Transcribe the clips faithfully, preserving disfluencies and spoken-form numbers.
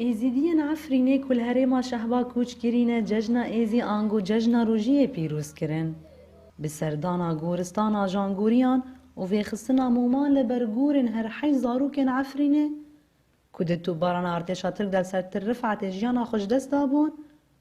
Êzîdiyên Efrînê ku li herêma Şehba kûç kirîne, cejna Êzî ango cejna Rojiyê pîroz kirin. Bi serdana goristana Jangoriyan û vêxistina moman li ber gorên her heyş zarokên Efrînê ku di topbarana artêşa Tirk de li ser Til Rifetê jiyana xwe ji dest dabûn,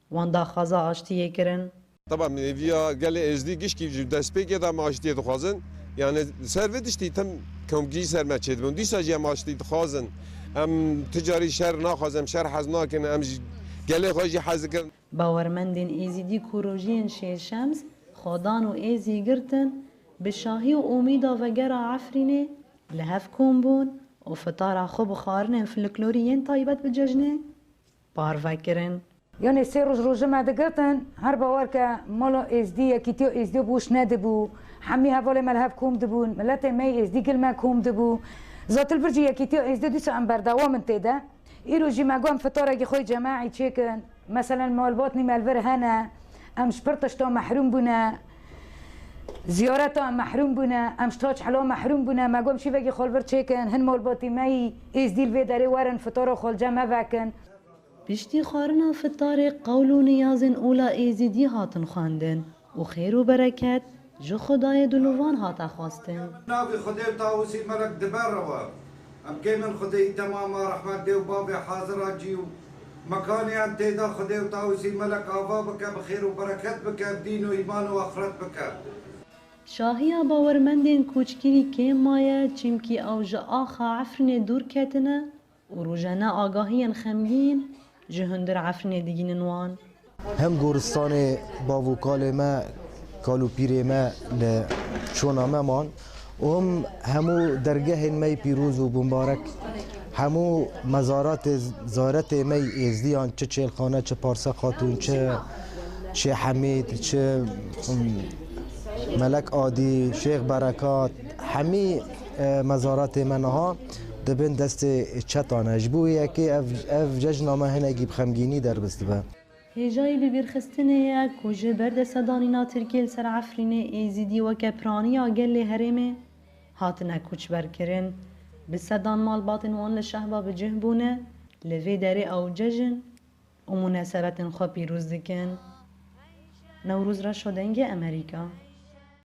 wan daxwaza aştiyê kirin. Taban, êviya gelê Êzdî gişkî ji destpêkê de em aştiyê dixwazin. Yani ser vê tiştî tim komgî ser me çêdibin. Dîsa jî em aştî dixwazin. Em ti carî şer naxwazin, em şer hez nakin, em ji gelê xwe jî hez dikin. Bawermendên Êzîdî ku rojiyên Şêşems, Xodan û Êzî girtin, bi şahî û omîda vegera Efrînê li hev kom bûn û fitara xwe bi xwarinên folklorî yên taybet bi cejnê parve kirin. Yanê sê roj rojê me digirtin, her bawer ke mala Êzdî, yekîtiya Êzdî bi wiş nedibû. Hemî hevalê me li hev kom dibûn, miletê me yê Êzdî gil me kom dibû. Zatil vir jî yekîtiya Êzdî dîsa em berdewam in tê de. Îro jî me got em fitarekî xwe yê cemaî çêkin. Meselen malbatnî me li vir hene. Em ji pir tişta mehrûm bûne. Ziyareta em mehrûm bûne. Em ji taç hela mehrûm bûne. Me got em şîvekî xwe li vir çêkin. Hin malbatî me yî Êzdî li vê derê werin fitara xwe li cem me vekin. Piştî xwarina fitarê qewl û niyazên ola Êzîdî hatin xwendin û xêr û bereket ji Xwedayê dilovan hate xwestin. Navê Xwedê û Tawusî Melek di ber re we. Em kêm in Xwedê yî temama rehmet dê û bavê hazira cî û mekanê em tê de Xwedê û Tawusî Melek ava bike, bi xêr û bereket bike, bi dîn û îman û axiret bike. Şahiya bawermendên koçkirî kêm maye, çimkî ew ji axa Efrînê dûr ketine û rojane agahiyên xemgîn ji hundir Efrînê digihînin wan. Hem goristanê bav û kalê me, kal û pîrê me li çona me man û him hemû dergehên me yê pîroz û bimbarek, hemû mezaratê, zaretê me yê Êzdiyan, çi Çêlxane, çi Parse Xatûn, çi Şêx Hemîd, çi, him, Melek Adî, Şêx Berekat, hemî, e, mezaratê me niha di bin destê çetan e. Ji bo wê yekê ev, ev cejna me hinekî bi xemgînî derbas dibe. Hêjayî bibîrxistinê ye ku ji ber destsedanîna Tirkiyê li ser Efrînê Êzîdî weke piraniya gelê herêmê hatine koçberkirin. Bi sedan malbatên wan li Şehba bi cih bûne, li vê derê ew cejn û munasebetên xwe pîroz dikin. Newroz Reşo, Dengê Amerîka.